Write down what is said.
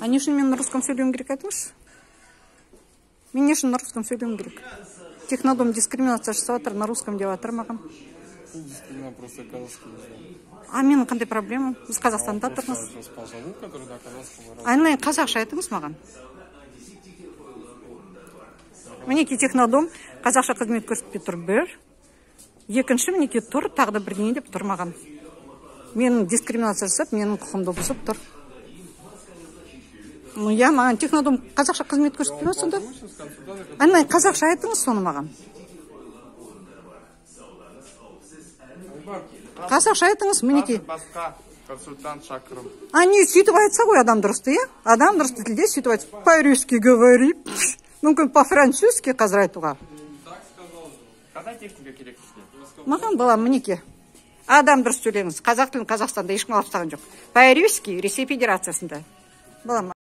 А не үшін мен на русском сөйлеуім керек, айтыңызшы? Мен не үшін на русском сөйлеуім керек? Технодом дискриминация жасап жатыр, на русском деп жатыр маған. Дискриминация, просто казахский не знаю. А менің қандай проблемам? Біз Қазақстанда Просто тұрмыз. Сейчас позову, который на казахском раз. Айналайын, қазақша айтыңыз маған. Мінекей, Технодом қазақша қызмет көрсетпей тұр, бір. Екінші, мінекей, тұр, тағы да бірдеңе деп тұр маған. Менің дискриминация жасап, менің құқығымды бұзып тұр. Ну, я маған Технодом қазақша қызмет көрсетпей ма сонда? Позову сейчас консультанта, который Айналайын, қазақша айтыңыз соны маған. Айбар, Қазақша айтыңыз, мінекей. Басқа консультант шақырым. А не, сөйтіп айтса ғой адам дұрысты, иә? Адам дұрыс тілде сөйтіп айтса, по-русски говори. Мүмкін, по-французски қазір айтуға. Қандай техника керек сізге? Маған, балам, мінекей. Адам дұрыс сөйлеңіз. Қазақ тілін Қазақстанда ешкім алып тастаған жоқ. По-русски Ресей Федерациясында. Балам.